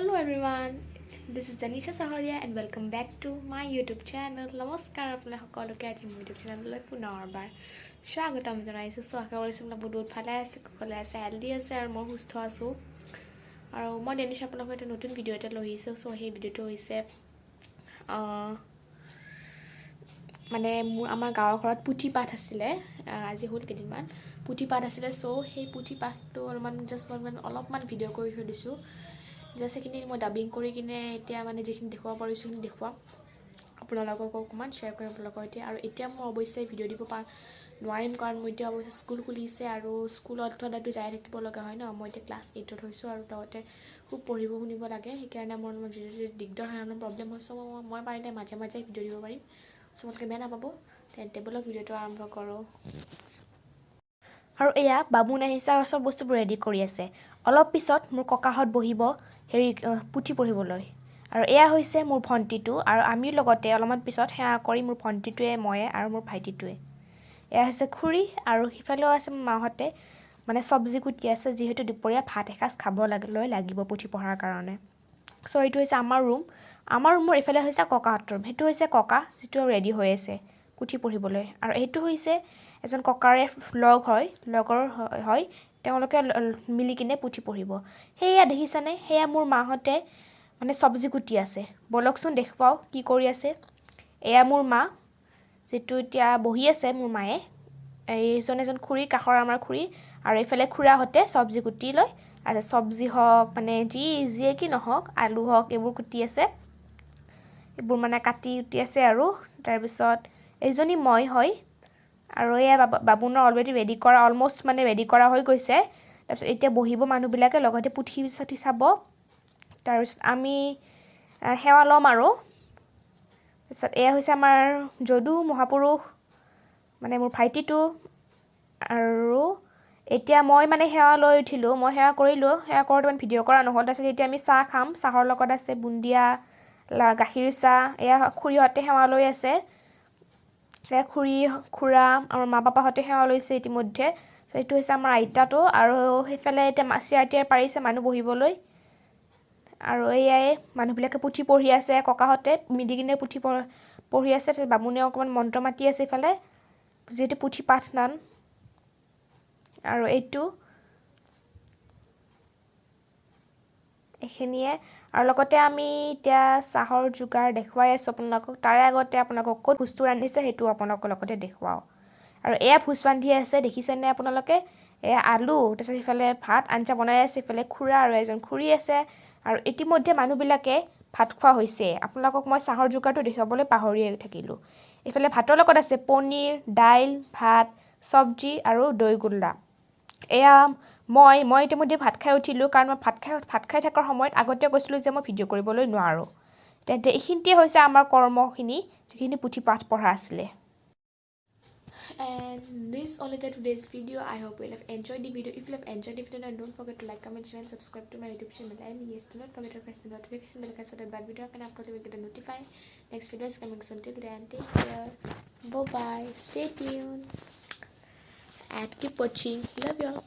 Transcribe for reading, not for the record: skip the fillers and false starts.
Hello everyone, this is Danisha Saharia and welcome back to my YouTube channel. নমস্কাৰ আপোনালোক সকলোকে, আজি মোৰ ইউটিউব চেনেললৈ পুনৰবাৰ স্বাগতম জনাইছোঁ। চ' আশা কৰিছোঁ আপোনালোক বহুত বহুত ভালে আছে, কুশলে আছে, হেল্ডি আছে আৰু মই সুস্থ আছোঁ। আৰু মই ডেনিছ আপোনালোকৰ এটা নতুন ভিডিঅ' এটা লৈ আহিছোঁ। চ' সেই ভিডিঅ'টো হৈছে মানে মোৰ আমাৰ গাঁৱৰ ঘৰত পুথি পাঠ আছিলে, আজি হ'ল কেইদিনমান পুথি পাঠ আছিলে। চ' সেই পুথি পাঠটো অলপমান জাষ্ট মই মানে অলপমান ভিডিঅ' কৰি থৈ দিছোঁ। জাষ্ট সেইখিনি মই ডাবিং কৰি কিনে এতিয়া মানে যিখিনি দেখুৱাব পাৰিছোঁ সেইখিনি দেখুৱাম আপোনালোকক, অকণমান শ্বেয়াৰ কৰিম আপোনালোকৰ এতিয়া। আৰু এতিয়া মই অৱশ্যে ভিডিঅ' দিব নোৱাৰিম, কাৰণ মোৰ এতিয়া অৱশ্যে স্কুল খুলিছে আৰু স্কুলত সদায়তো যাই থাকিব লগা হয় ন। মই এতিয়া ক্লাছ 8ত হৈছোঁ আৰু লগতে খুব পঢ়িব শুনিব লাগে, সেইকাৰণে মোৰ অলপমান ভিডিঅ' দিগদাৰ হয়, অলপমান প্ৰব্লেম হয়। চ' মই পাৰিলে মাজে মাজে ভিডিঅ' দিব পাৰিম, চবতকৈ বেয়া নাপাব। তেন্তে ব'লক ভিডিঅ'টো আৰম্ভ কৰোঁ। আৰু এয়া বামুণ আহিছে আৰু চব বস্তুবোৰ ৰেডি কৰি আছে। অলপ পিছত মোৰ ককাহঁত বহিব হেৰি পুথি পঢ়িবলৈ। আৰু এয়া হৈছে মোৰ ভণ্টিটো আৰু আমিও লগতে অলপমান পিছত সেৱা কৰি মোৰ ভণ্টিটোৱে, ময়ে আৰু মোৰ ভাইটিটোৱে। এয়া হৈছে খুৰী আৰু সিফালেও আছে মোৰ মাহঁতে মানে চব্জি কুটি আছে, যিহেতু দুপৰীয়া ভাত এসাঁজ খাব লৈ লাগিব পুথি পঢ়াৰ কাৰণে। চ' এইটো হৈছে আমাৰ ৰুম। আমাৰ ৰুমৰ এইফালে হৈছে ককাহঁতৰ ৰুম। সেইটো হৈছে ককা যিটো ৰেডি হৈ আছে পুথি পঢ়িবলৈ। আৰু এইটো হৈছে এজন ককাৰে লগ হয়, লগৰ হয়, তেওঁলোকে মিলি কিনে পুথি পঢ়িব। সেয়া দেখিছেনে, সেয়া মোৰ মাহঁতে মানে চব্জি কুটি আছে। ব'লকচোন দেখুৱাওঁ কি কৰি আছে। এয়া মোৰ মা যিটো এতিয়া বহি আছে মোৰ মায়ে। এইজন এজন খুৰী, কাষৰ আমাৰ খুৰী। আৰু এইফালে খুৰাহঁতে চব্জি কুটি লৈ আছে, চব্জি হওক মানে যিয়ে কি নহওক, আলু হওক এইবোৰ কুটি আছে, এইবোৰ মানে কাটি কুটি আছে। আৰু তাৰপিছত এইজনী মই হয়। আৰু এয়া বামুণৰ অলৰেডি ৰেডি কৰা, অলমষ্ট মানে ৰেডি কৰা হৈ গৈছে। তাৰপিছত এতিয়া বহিব মানুহবিলাকে, লগতে পুথি চুথি চাব। তাৰপিছত আমি সেৱা ল'ম। আৰু তাৰপিছত এয়া হৈছে আমাৰ যদু মহাপুৰুষ, মানে মোৰ ভাইটিটো। আৰু এতিয়া মই মানে সেৱা লৈ উঠিলোঁ, মই সেৱা কৰিলোঁ, সেৱা কৰোঁতে ইমান ভিডিঅ' কৰা নহ'ল। তাৰপিছত এতিয়া আমি চাহ খাম, চাহৰ লগত আছে বুন্দিয়া, গাখীৰ চাহ। এয়া খুৰীহঁতে সেৱা লৈ আছে, এয়া খুৰী খুৰা আমাৰ মা পাপাহঁতে সেৱা লৈছে ইতিমধ্যে। এইটো হৈছে আমাৰ আইতাটো। আৰু সেইফালে এতিয়া চেয়াৰ টেয়াৰ পাৰিছে মানুহ বহিবলৈ। আৰু এয়াই মানুহবিলাকে পুথি পঢ়ি আছে, ককাহঁতে মিলি কিনে পুথি পঢ়ি আছে। তাৰপিছত বামুণে অকণমান মন্ত্ৰ মাতি আছে ইফালে, যিহেতু পুথি পাঠ নান। আৰু এইটো এইখিনিয়ে। আৰু লগতে আমি এতিয়া চাহৰ যোগাৰ দেখুৱাই আছোঁ আপোনালোকক। তাৰে আগতে আপোনালোকক ক'ত ভোজটো ৰান্ধিছে সেইটো আপোনালোকৰ লগতে দেখুৱাওঁ। আৰু এয়া ভোজ ৰান্ধি আছে, দেখিছেনে আপোনালোকে? এয়া আলু, তাৰপিছত সিফালে ভাত আঞ্জা বনাই আছে, ইফালে খুৰা আৰু এজন খুৰী আছে। আৰু ইতিমধ্যে মানুহবিলাকে ভাত খোৱা হৈছে। আপোনালোকক মই চাহৰ যোগাৰটো দেখুৱাবলৈ পাহৰিয়ে থাকিলোঁ। এইফালে ভাতৰ লগত আছে পনীৰ, দাইল, ভাত, চব্জি আৰু দৈ গোল্লা। এয়া মই ইতিমধ্যে ভাত খাই উঠিলোঁ, কাৰণ মই ভাত খাই থকাৰ সময়ত আগতে কৈছিলোঁ যে মই ভিডিঅ' কৰিবলৈ নোৱাৰোঁ। তেন্তে এইখিনিতে হৈছে আমাৰ কৰ্মখিনি, যিখিনি পুথি পাঠ পঢ়া আছিলে। And this all is today's video. I hope you have enjoyed the video. If you have enjoyed the video, then don't forget to like, comment, share and subscribe to my YouTube channel. And yes, do not forget to press the notification bell icon so that bad video I can upload, you will get a notify. Next video is coming soon. Till then, take care, bye bye, stay tuned and keep watching. Love you all.